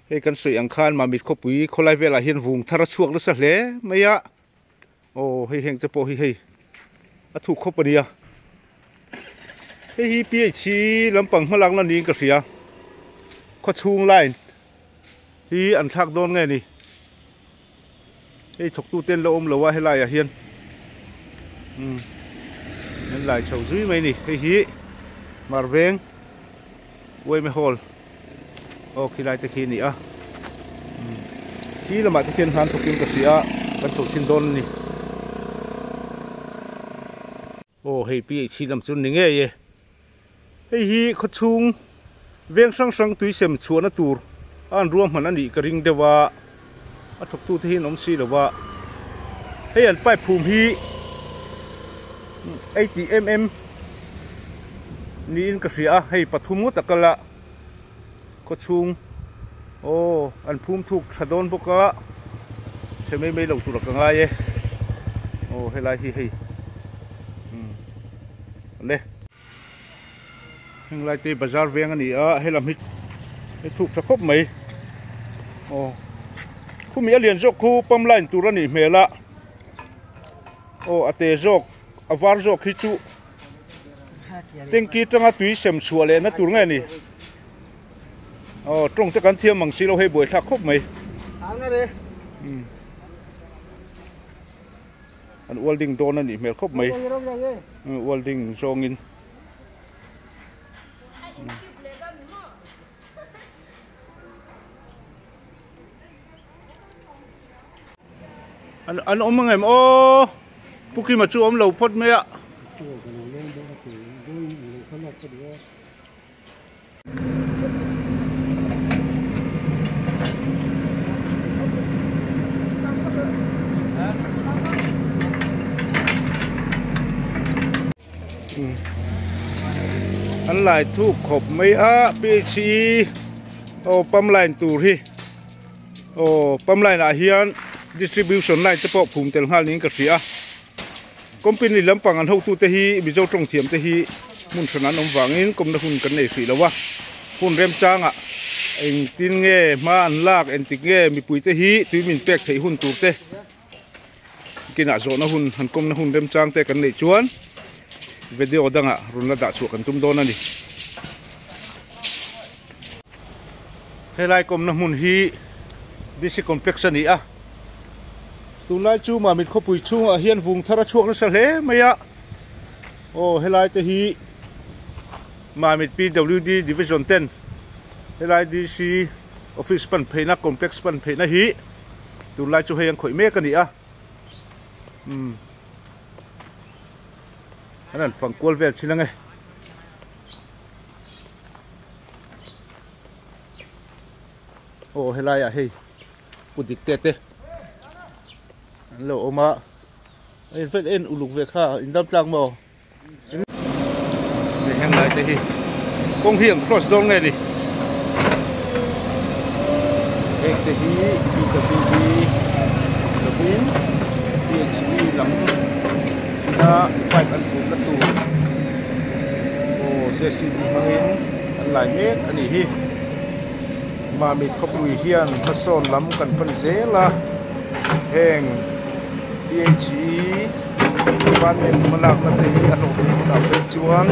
Hei kan sawi ang khan Mamit khawpui khawlai velah hian vung thar a chhuak nasa hle mai a, aw hei heng te pawh hi hei a thuk khawp a nia. Hei hi PHC lampang hmalakna niin ka hria, khawchhung line hi an thlak dawn nge ni. Hei thawktu te an lo awm lo a helai ah hian umm an lai chho zui mai a ni hei hi Marveng Uaime Hall aw khilai te khi a ni a umm khi lamah te khian hlan thawk in ka hria a kan chho chhin dawn a ni. Aw hei PHC lam chu ni ngei e hei hi khawchhung veng hrang hrang tui sem chhuahna tur a an ruahman a nih ka ring deuh a a thawktu te hi an awm si lo va hei an pipe phum hi eighty mm niin ka hria a hei pathum ngawt a kal a khawchhung aw an phum thuk tha dawn bawk a chhe mai mai lo tur a ka ngai e aw helai hi hei umm le heng lai te bazar veng a ni a helam hi hei thuk tha khawp mai aw khumi a lian zawk khu pump line tur a nih hmel a aw a te zawk a var zawk hi chu Tanky tanga tui sem chhuah leh na tur nge ni? Aw tawng te kan thiam ang si lo hei buaithlak khawp mai. An welding dawn a nih hmel khawp mai. Welding zawngin. An awm ang em aw Pu Kima chu awm lo phawt mai a. An lai thuk khawp mai a PHE aw pump line tur hi aw pump line ah hian distribution line te pawh phum tel nghal niin ka hria a company lampang an hotu te hi Mizo tawng thiam te hi hmun hran an awm vangin kawmna hun kan nei hrih lo a hun remchangah engtin nge hma an lak engtik nge mipui te hi tui min pek theih hun tur te. Kinah zawhna hun han kawmna hun remchang te kan neih chuan video dangah rawn la dah chhuah kan tum dawn a ni. Helai kawmna hmun hi DC Complex a ni a, tunlai chu Mamit khawpui chhungah hian vung thar a chhuak nasa hle mai a, aw helai te hi Mamit PWD Division ten helai DC Office pan pheihna Complex pan pheihna hi Tunlai chu hei an khawih mek a ni a, umm an han fang kual vel chin ange. Aw helai ah hei pu dik te te an lo awm a, a in vel en uluk ve kha in dam tlak maw? Hei heng lai te hi kawng hi an cross dawn nge ni heng te hi PWD lovin PHE lam ina pipe an phum na tur aw JCB hmangin an lai mek a nih hi Mamit khawpui hian hmasawn lam kan pan zel a heng PHE. Department hmalakna te hi a hlawh thei hunah phei chuan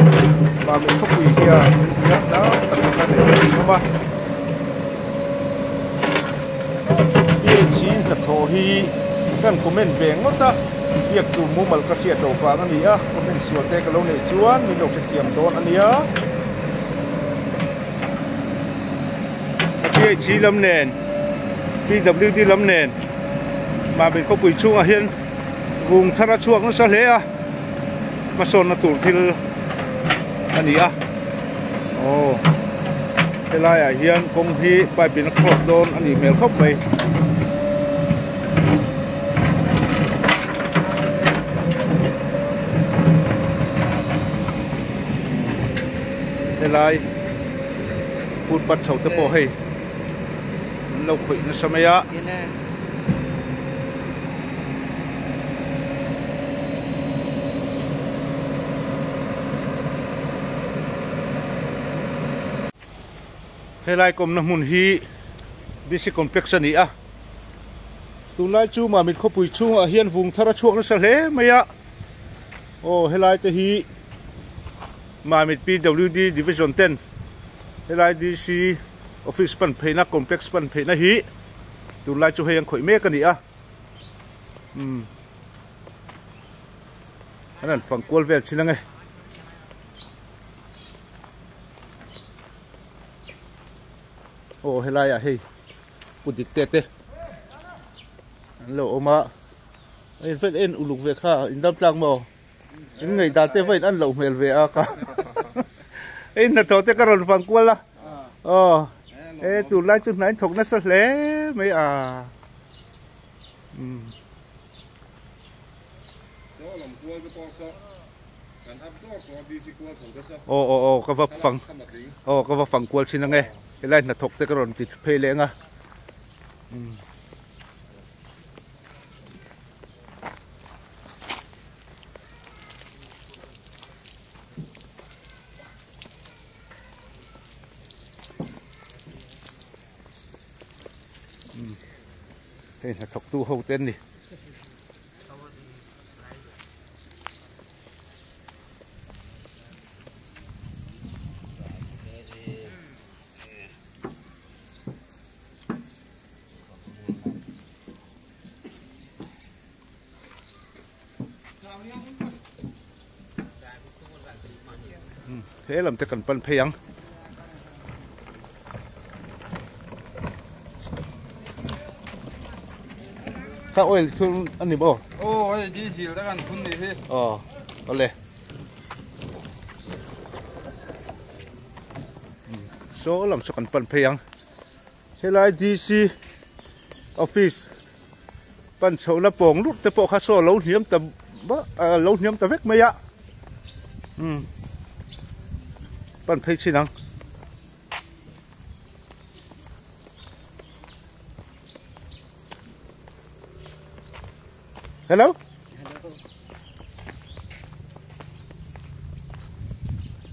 Mamit khawpui hian thil tam tak a la nei thei hlawm a. PHE hnathawh hi kan comment ve ngawt a, biak tur mumal ka hriat loh vang a ni a, comment sual te ka lo neih chuan min lo hrethiam dawn a nia. PHE lam nen PWD lam nen Mamit khawpui chhungah hian Vung thar a chhuak nasa hle a, hmasawnna tur thil a ni a, aw helaiah hian kawng hi pipe in a cross dawn a nih hmel khawp mai. Helai footpath chho te pawh hei an lo khawih nasa mai a. Helai kawmna hmun hi DC complex a ni a tunlai chu Mamit khawpui chhungah hian vung thar a chhuak nasa hle mai a aw helai te hi Mamit PWD division ten helai DC office pan pheihna complex pan pheihna hi tunlai chu hei an khawih mek a ni a umm an han fang kual vel chin ange. Aw helai ah hei pu dik te te an lo awm a in vel en uluk ve kha in dam tlak maw in ngaih dan te vawiin an loh hmel ve a kha hei hnathawh te ka rawn vang kual a aw e tunlai chu hna in thawk nasa hle mai a umm. Aw aw aw ka va fang aw ka va fang kual thin ange helai hnathawk te ka rawn ti phei leh ang a umm. Hei hnathawk tu ho te an ni. He lam te kan pan phei ang. Kha oil thun a ni maw? Aw hei diesel te kan thun nih hi. Aw awle. Saw lam saw kan pan phei ang. Helai DC office pan chhohna pawng lut te pawh kha saw lo hniam ta lo hniam ta vek mai a. Umm pan phei chin ang. Hello.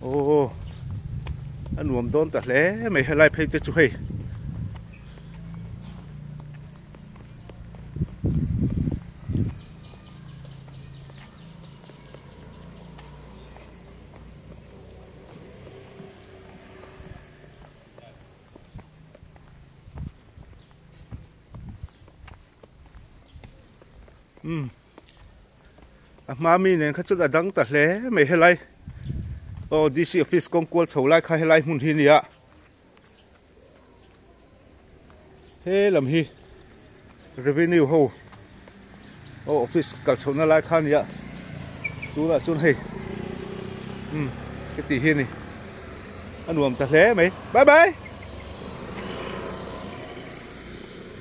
Aw a nuam dawn ta hle mai helai phei te chu hei. Umm a hma mi nen kha chuan a dang ta hle mai helai aw D_C office kawng kual chho lai kha helai hmun hi a ni a he lam hi revenue ho aw office kal chho na lai kha a ni a tunah chuan hei umm heti hi a ni a nuam ta hle mai bye bye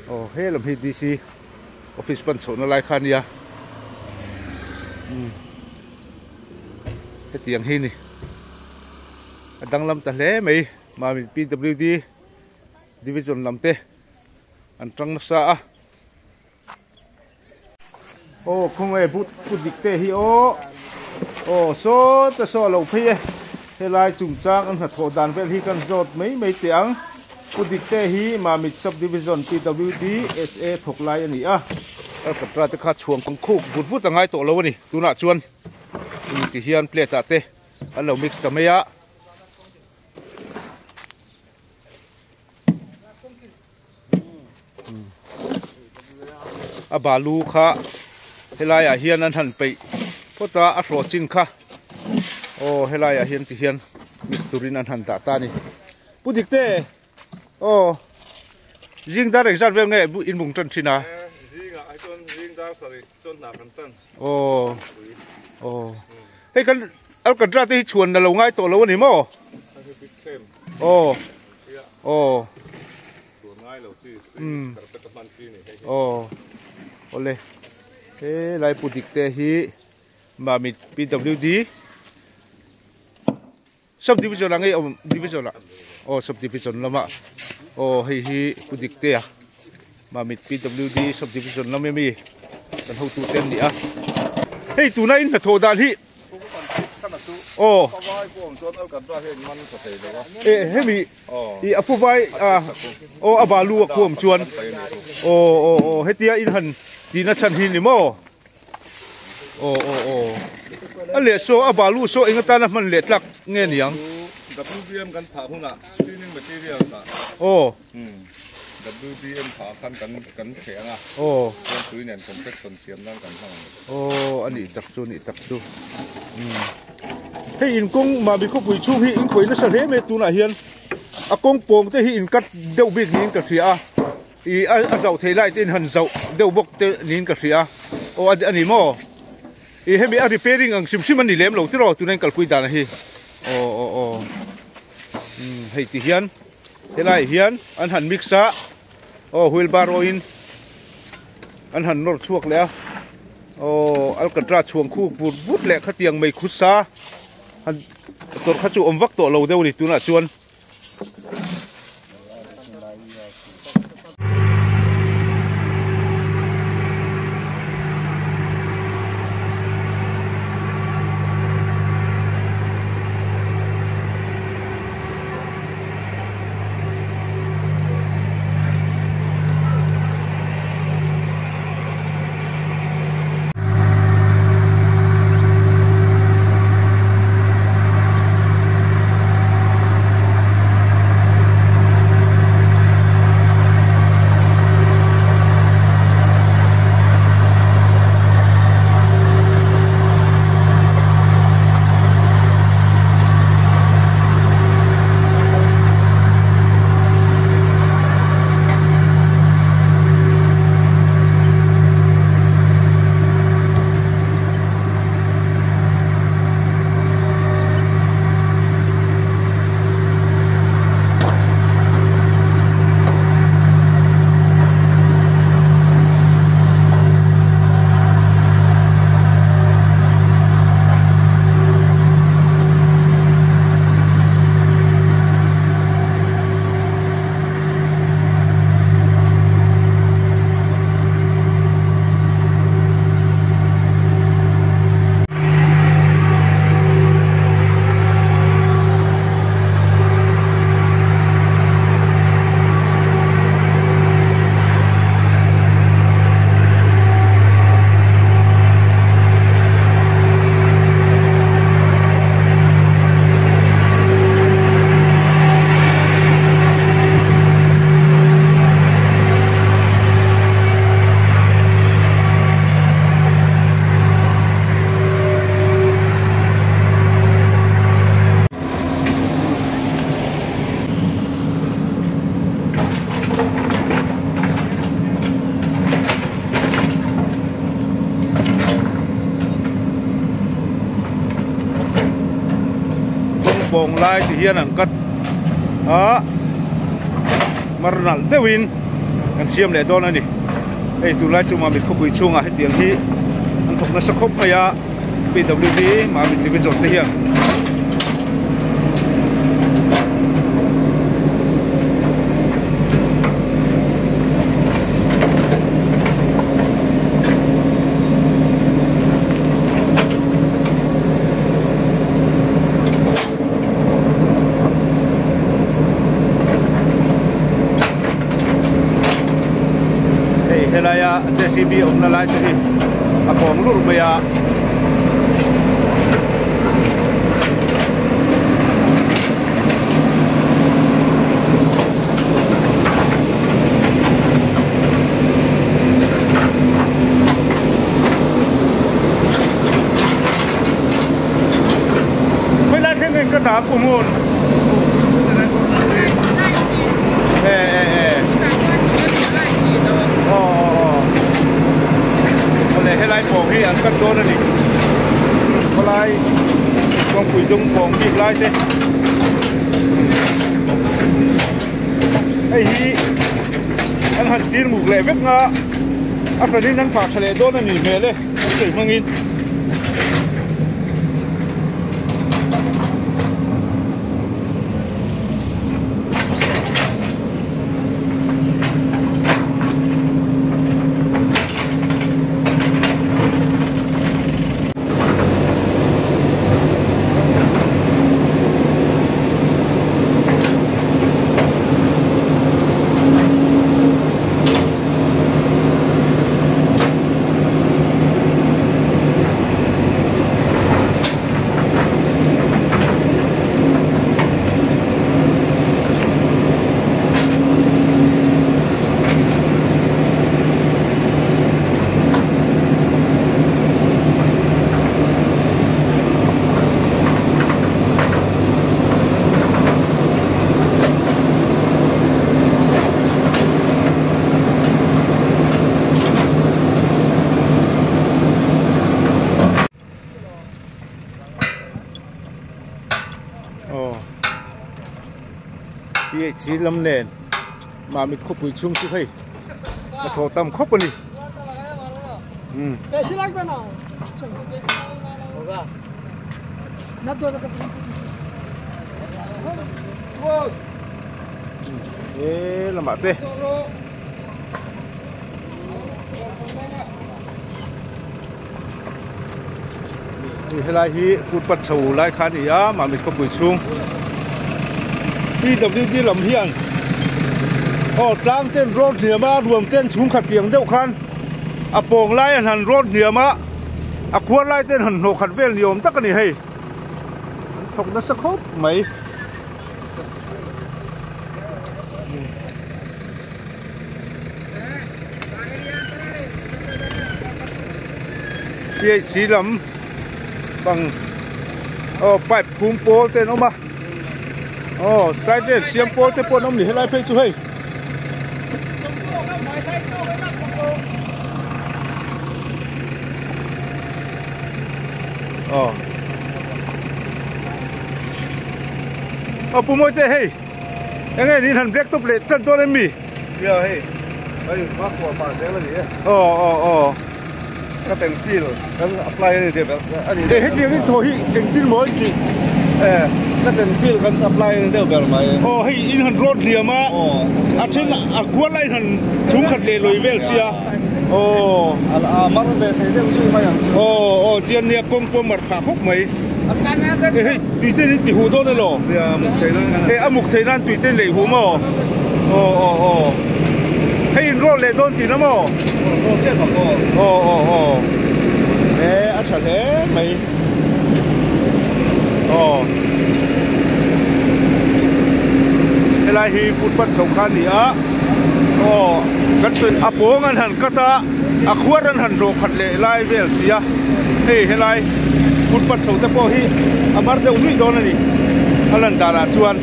aw he lam hi D_C office pan chhohna lai kha a nia umm hetiang hi ni a danglam ta hle mai mami P_W_D division lam te an tang nasa a aw khawnge but kut dik te hi aw aw saw te saw a lo phei e helai chungchang an hnathawh dan vel hi kan zawt mai mai teh ang. Pu Dikte hi Mamit Sub Division PWD SA thawk lai a ni a. Alcatra te kha chhuang khuk vut vut a ngai tawh lo a ni. Tunah chuan ti hian plate ah te an lo mix ta mai a. A balu kha helai ah hian an han peih phawt a, a hrawh chin kha aw helai ah hian ti hian mix turin an han dah ta a ni. Pu Dikte aw zing dar engzat vel nge in bung tan thin a? Zingah ai chuan zing dar sarih chuan hna kan tan. Aw aw hei kan alkatra te hi chhuan na lo ngai tawh lo a ni maw? Aw aw umm aw awle helai Pu Dikte hi Mamit PWD. Sub division ah ngei awm division ah aw sub division lamah aw hei hi pu Diktea Mamit PWD sub division lam emi kan hotu te an ni a hei tuna in hnathawh dan hi Aw. E hemi i a puvai a aw a balu a khuam chuan aw aw aw hetia in han tihna chhan hi ni maw aw aw aw a leh saw a balu saw eng atana hman leh tlak nge niang. WBM kan phah hunah cleaning material ah. Aw. WBM phah khan kan kan thleh ang a. Aw. Chuan tui nen compaction siam nan kan hmang ang. Aw a nih tak chu a nih tak chu. Hei in kawng Mami khawpui chhung hi in khawih nasa hle mai tunah hian a kawng pawng te hi in cut deuh bik niin ka hria a ih a zauh theih lai te in han zauh deuh bawk te niin ka hria aw a ni maw ih hemi a repairing ang hrim hrim a ni lem lo tiraw tuna in kalpui dan hi aw aw aw umm hei ti hian helaiah hian an han mix a aw wheelbarrow in. An han nawr chhuak leh a, aw alkatra chhuang khu vut vut leh khatiang mai khusa han tawrh kha chu awm vak tawh lo deuh a ni tunah chuan. Kawng lai ti hian an cut a mar nalh deuhin an siam leh dawn a ni hei tunlai chu Mamit khawpui chhungah hetiang hi an thawk nasa khawp mai a P_W_D Mamit division te hian. Hei helaia J_C_B awmna lai te hi a kawng lurh mai a. Khawilai thleng in ka dah kum hun. E e e. Aw aw aw. Awle helai pawh hi an cut dawn a ni. Khawlai kawngpui dung pawng bik lai te. Hei hi an han chir muk leh vek nga a hranin an phah tha leh dawn a ni hmel e an sawi hmangin. PHC lam nen Mamit khawpui chhung chu hei a thaw tam khawp a ni. Umm. He lamah te. Helai hi footpath chho lai kha a ni a Mamit khawpui chhung PWD lam hian aw tlang ten road hniam a ruam ten chhungkhat tiang deuh khan a pawng lai an han road hniam a a khuar lai ten han hnawh khat vel ni awm tak a ni hei an thawk nasa khawp mai. PHC lam bang aw pipe phum pawl te an awm a aw side vel siam pawl te pawh an awm ni helai phei chu hei. Aw aw pu mawi te hei. Enge niin han black top leh tan dawn em mi? Nia hei, hei hma kuah pah zel a ni e. Aw aw aw. Ka pencil kan apply a ni deuh ber a ni. Eh hetiang in thaw hi engtin maw in tih? Eh ka pencil kan apply a ni deuh ber mai. Aw hei in han road hliam a, a then a kual a in han chhungkhat leh lawi vel sia. Aw. A mar ve thei deuh zui mai ang chu. Aw aw chian nia kawng pawh mar phah khawp mai. Eh hei tui te in ti huh dawn elaw? Nia a muk thei nan kan Eh a muk thei nan tui te in lei huh maw? Aw aw aw hei in roll leh dawn tihna maw? Roll chiah bawk aw. Aw aw aw eh a tha hle mai aw helai hi footpath chho kha a ni a aw kan sawi a pawng an han cut a. A khuar an han hlawh khat leh lai vel si a, hei helai footpath chho te pawh hi a mar deuh nuih dawn a ni a lan danah chuan.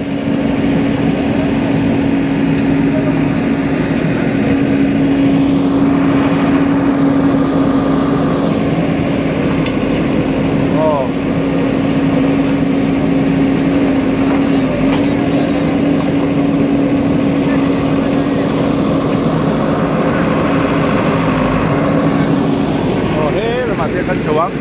Aw he lamah te kan chho ang.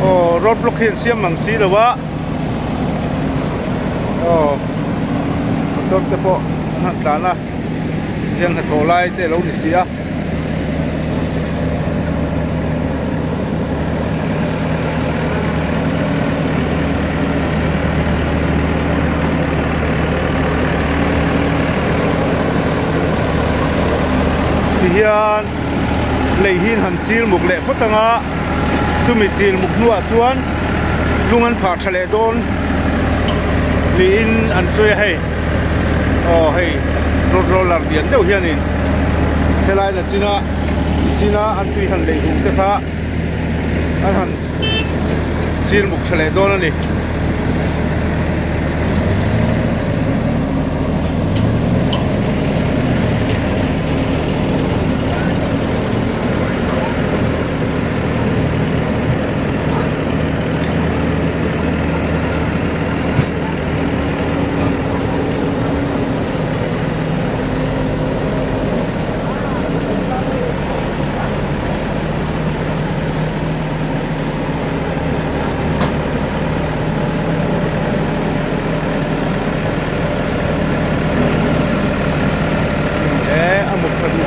Aw road block hi an siam mang si lo a aw motor te pawh an han tlan a tihian hnathawh lai te a lo ni si a. Tihian lei hi an han chil muk leh phawt ang a, chumi chil muk hnuah chuan lung an phah tha leh dawn niin an sawi a hei aw hei road roller lian deuh hianin helai na china china an tui han lei hung te kha an han chil muk tha leh dawn a ni.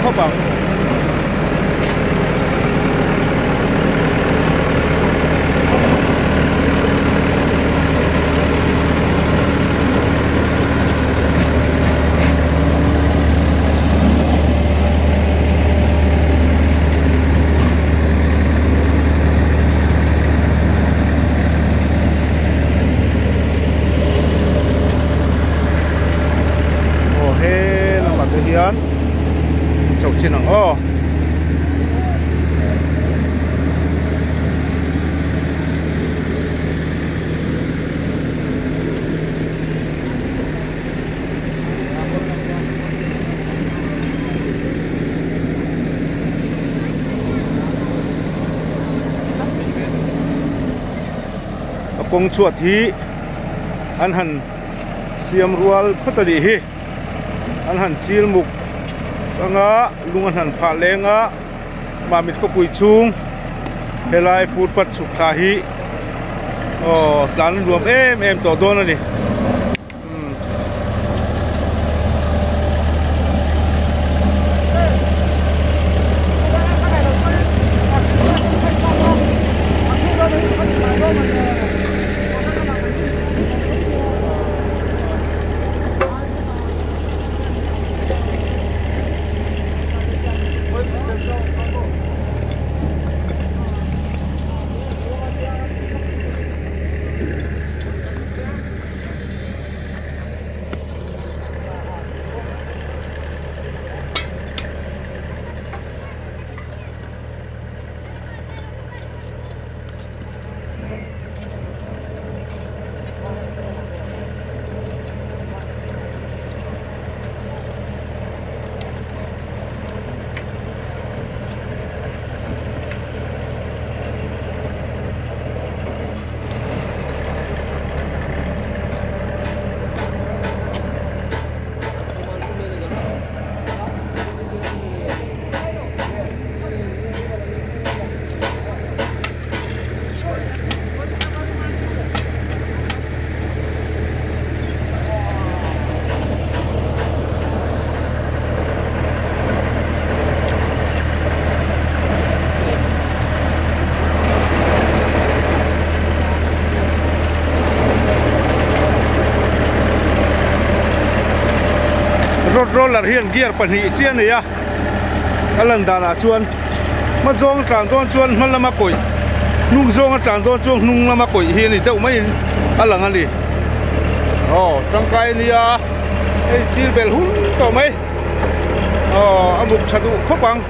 khawp ang. Aw he lamah te hian chho chin ang aw. A kawng chhuat hi an han siam rual phawt a nih hi an han chil muk anga lung an han phah leng a mahni khawpui chhung helai footpath chhuk thla hi aw tlan nuam em em tawh dawn a ni. Road roller hian gear pahnih chiah a nei a a lan danah chuan hma zawng tlan dawn chuan hma lama kawih hnung zawnga tlan dawn chuan hnung lama kawih hi a ni deuh maiin a lang a ni aw tangkai a nia hei thil bel hun tawh mai. Aw a muk tha duh khawp ang.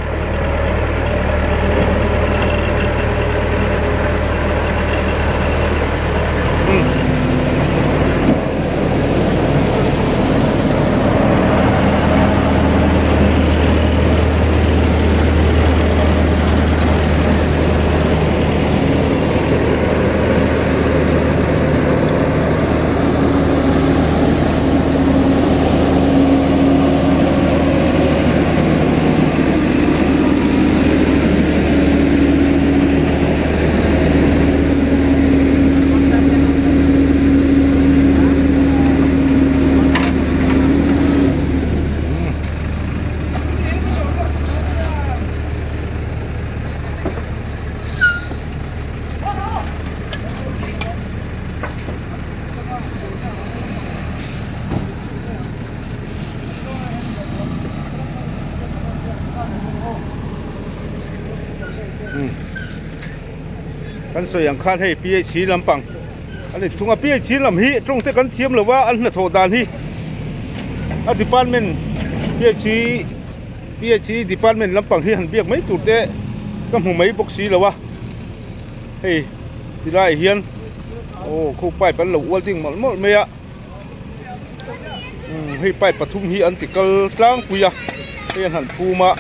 Kan sawi ang khan hei PHC lampang a ni thung a PHC lam hi tawng te kan thiam lo a an hnathawh dan hi a department PHC PHC department lampang hi han biak mai tur te ka hmu mai bawk si lo a hei tilaiah hian aw khu pipe an lo ual ding mawlh mawlh mai a umm hei pipe pathum hi an ti kal tlangpui a hei an han phum a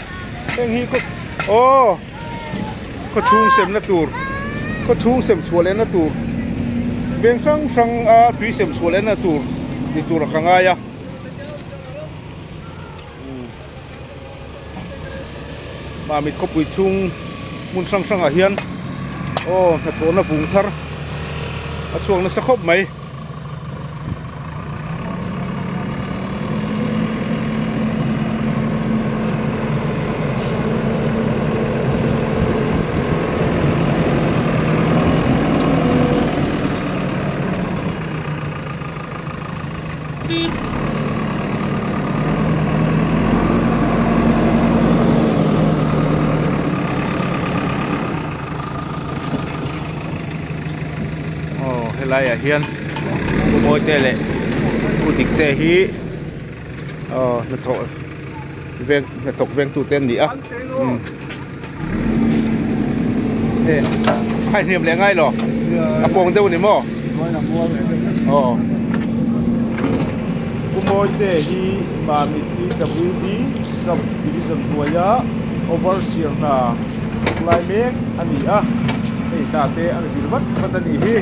heng hi khaw aw khaw chhung semna tur khaw chhung sem chhuah lehna tur veng hrang hrang a tui sem chhuah lehna tur ni tur a ka ngai a umm Mamit khawpui chhung hmun hrang hrangah hian aw hnathawhna vung thar a chhuak nasa khawp mai. Helaiah hian Pu Mawite leh Pu Dikte hi aw hnathawh veng hnathawk vengtute an ni a hei a hniam leh ngai lo a pawng deuh a ni maw aw Pu Mawite hi Mamit PWD Sub Division hnuaia Overseer hna thawk lai mek a ni a hei hna te a ni vil vat vat a nih hi.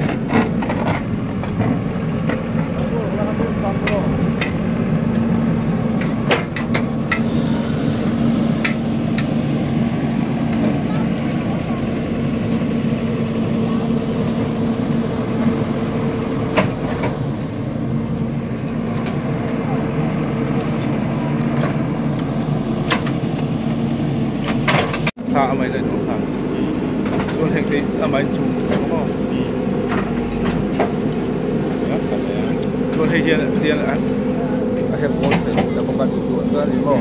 Tha a mai daih dawn kha chuan heng te amah in chhung thei maw chuan hei hian tiang a a herh ngawi thei ta bawk a duh duh an ta a ni maw.